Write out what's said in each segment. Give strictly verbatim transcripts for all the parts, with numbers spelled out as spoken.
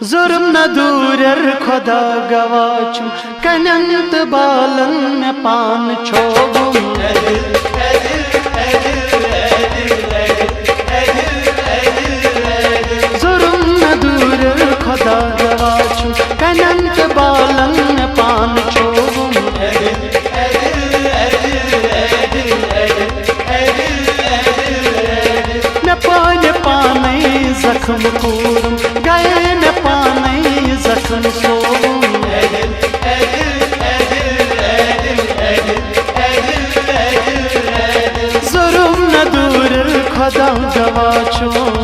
ظُلُم نہ دوٗرٮ۪ر خۄدا گواہ چھُم، کَنٮ۪ن تہٕ بالَن مےٚ پانہٕ چھووُم۔ ظُلُم نہ دوٗرٮ۪ر خۄدا گواہ چھُم، کَنٮ۪ن تہٕ بالَن مےٚ پانہٕ چھووُم۔ مےٚ پانہِ پانے زخم کوٗرُم، گٔیے مےٚ پانے زخم سووُم۔ ظُلُم نہ دوٗرٮ۪ر خۄدا گواہ چھُم۔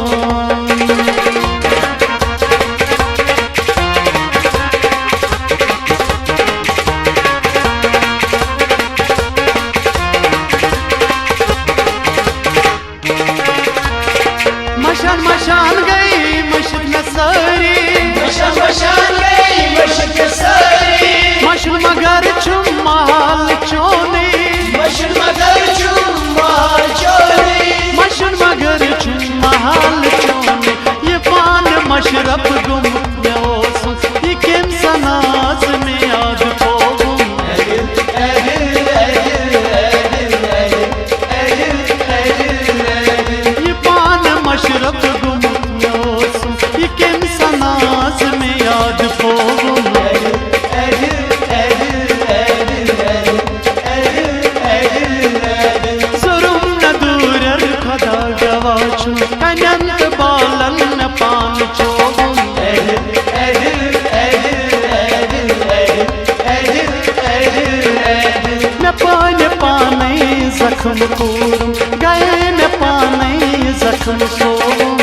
مَشان مَشان گٔے مٔشِتھ مےٚ سٲری۔ مَشان مَشان گٔے مٔشِتھ مےٚ سٲری۔ مَشُن مگر چھُم محل چونُے۔ مَشُن مگر چھُم محل چونُے۔ مَشُن مگر چھُم محل چونُے۔ یہِ پانہٕ مَشرف گوٚمُت مےٚ اوسُم، یہِ کٔمۍ سَناز مےٚ یاد تھووُم۔ یہِ پانہٕ مَشرف گوٚمُت مےٚ اوسُم، یہِ کٔمۍ سَناز مےٚ یاد تھووُم۔ ظُلُم نہ دوٗرٮ۪ر خۄدا گواہ چھُم، کَنٮ۪ن تہٕ بالَن مےٚ پانہٕ چھووُم۔ مےٚ پانہِ پانے زخم کوٗرُم، گٔیے مےٚ پانے زخم سووُم۔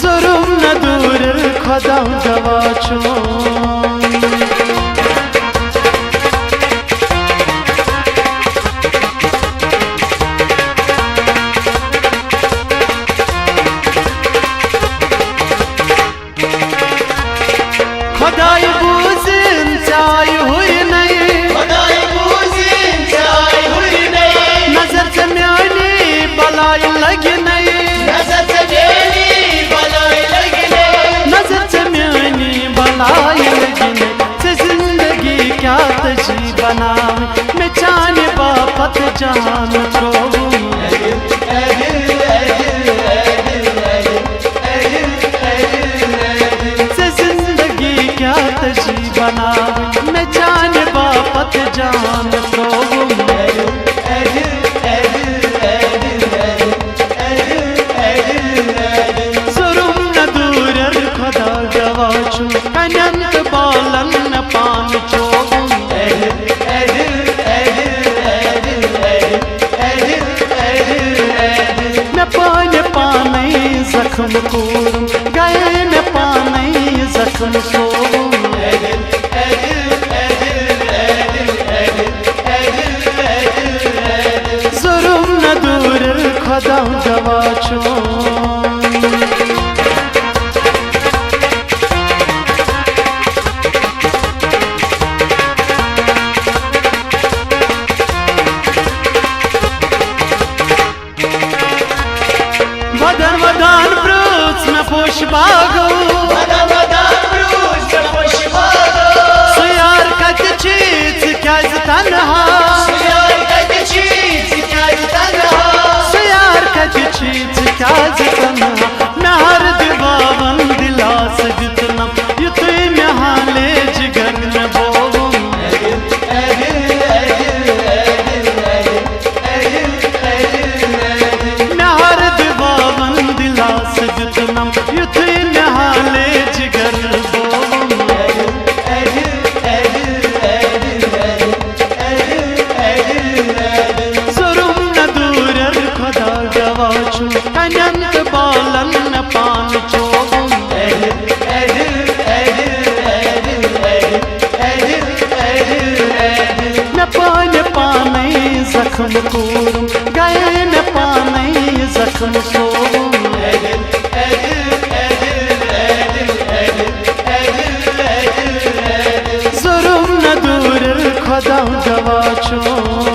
ظُلُم نہ دوٗرٮ۪ر خۄدا گواہ چھُم۔ خۄداے بوٗزِن ژےٚ آیہِ ہُرنَے۔ خۄداے بوٗزِن ژےٚ آیہِ ہُرنَے۔ نظر ژےٚ میٛانہِ بَلایہِ لَگہِ نَے۔ نظر ژےٚ میٛانہِ بَلایہِ لَگہِ نَے۔ نظر ژےٚ میٛانہِ بَلایہِ لَگہِ نَے۔ ژےٚ زِندگی کیٛاہ تجی بناوٕنۍ، مےٚ چانہِ باپتھ جان ترٛووُم۔ ژےٚ زندگی کیٛاہ تجی بناوٕنۍ، مےٚ چانہِ باپتھ جان ترٛووُم۔ ظُلُم نہ دوٗرٮ۪ر خۄدا گواہ چھُم، کَنٮ۪ن تہٕ بالَن مےٚ پانہٕ چھووُم۔ مےٚ پانہِ پانے زخم کوٗرُم، گٔیے مےٚ پانے زخم سووُم۔ ظُلُم نہ دوٗرٮ۪ر خۄدا گواہ چھُم۔ وَدان وَدان پرٛوژھ مےٚ پوشہٕ باغو۔ وَدان وَدان پرٛوژھ مےٚ پوشہٕ باغو۔ سُہ یار کَتہِ چھُے ژٕ کیٛازِ تنہا؟ سُہ یار کَتہِ چھُے ژٕ کیٛازِ تنہا؟ سُہ یار کَتہِ چھُے ژٕ کیٛازِ تنہا؟ مےٚ ہر دِواوَن دِلاسہٕ دیُتنَم، یُتھُے مےٚ حالے جِگر مےٚ بووُم۔ مےٚ ہر دِواوَن دِلاسہٕ دیُتنَم، یُتھُے مےٚ حالے جِگر بووُم۔ ظُلُم نہ دوٗرٮ۪ر خۄدا گواہ چھُم، کَنٮ۪ن تہٕ بالَن مےٚ پانہٕ چھووُم۔ مےٚ پانہِ پانے زخم کوٗرُم، گٔیے مےٚ پانے زخم سووُم۔ ظُلُم نہ دوٗرٮ۪ر خۄدا گواہ چھُم۔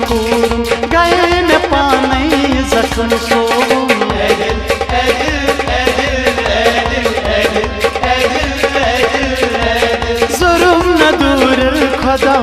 کوٗرُم، گٔیے مےٚ پانے زخم سوزُن۔ ظلم نہ دوٗر خۄدا